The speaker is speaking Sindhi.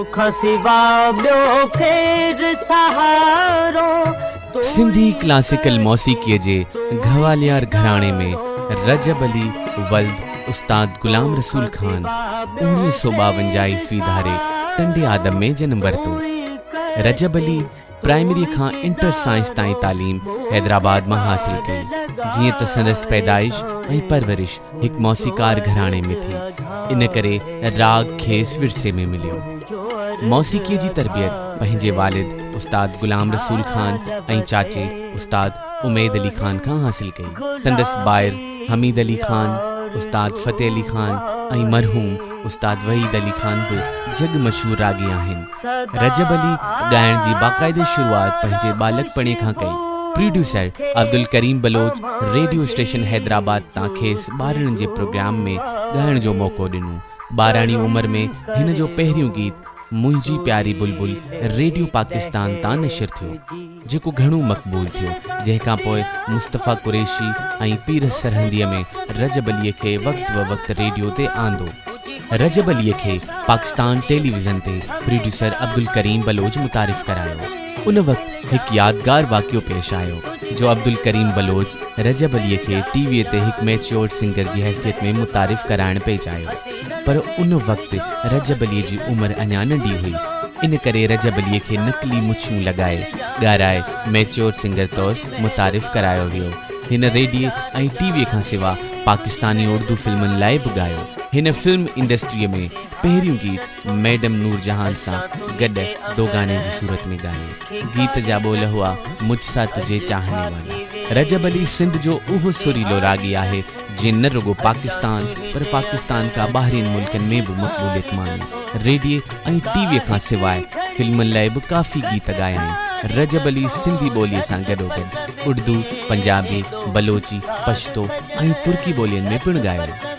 توکان سوا ٻيو ڪير سهارو. سنڌي ڪلاسيڪل موسيقيء جي گواليار گهراڻي ۾ رجب علي ولد استاد غلام رسول خان 1952 عيسوي ڌاري ٽنڊي آدم ۾ جنم ورتو. رجب علي پرائمريء کان انٽر سائنس تائين تعليم حيدرآباد مان حاصل ڪئي. جيئن ته سندس پيدائش ۽ پرورش هڪ موسيقار گهراڻي ۾ ٿي، ان ڪري راڳ کيس ورثي ۾ مليو. موسيقيء جي تربيت پنهنجي والد استاد غلام رسول خان ۽ چاچي استاد اميد علي خان کان حاصل ڪئي. سندس ڀائر حميد علي خان، استاد فتح علي خان ۽ مرحوم استاد وحيد علي خان به جڳ مشهور راڳي آهن. رجب علي ڳائڻ جي باقاعدي شروعات پنهنجي ٻالڪپڻي کان ڪئي. Producer Abdulkarim Baloch radio station Hyderabad تان کيس ٻارڙن جي پروگرام ۾ ڳائڻ جو موقعو ڏنو. ٻاراڻي عمر ۾ هن جو پهريون گيت منهنجي پياري بلبل ريڊيو پاڪستان تان نشر ٿيو، جيڪو گهڻو مقبول ٿيو، جنهن کان پوء مصطفيٰ قريشي ۽ پير سرهنديء ۾ رجب عليء کي وقت به وقت ريڊيو تي آندو. رجب عليء کي پاڪستان ٽيليويزن تي پروڊيوسر عبدالڪريم بلوچ متعارف ڪرايو. ان وقت هڪ يادگار واقعو پيش آيو، جو عبدالڪريم بلوچ رجب عليء کي ٽي ويء تي هڪ ميچيورڊ سنگر جي حيثيت ۾ متعارف ڪرائڻ پئي چاهيو، پر ان وقت رجب عليء جي عمر اڃا ننڍي هئي، ان ڪري رجب عليء کي نقلي مڇون لڳائي، ڳارائي ميچيورڊ سنگر طور متعارف ڪرايو ويو. هن ريڊيي ۽ ٽي ويء کان سوا پاڪستاني اردو فلمن لاء به ڳايو. هن فلم انڊسٽريء ۾ پهريون گيت ميڊم نورجهان سان گڏ دوگاني جي صورت ۾ ڳايو. گيت جا ٻول هئا مجھ سا تجھي چاهني والا. رجب علي سنڌ جو اهو سريلو راڳي آهي جنهن نه رڳو پاڪستان پر پاڪستان کان ٻاهرين ملڪن ۾ به مقبوليت ماڻي. ريڊيي ۽ ٽي ويء کان سواء فلمن لاء به ڪافي گيت ڳايائين. رجب علي سنڌي ٻوليء سان گڏوگڏ اردو، پنجابي، بلوچي، پشتو ۽ ترڪي ٻولين ۾ پڻ ڳايو.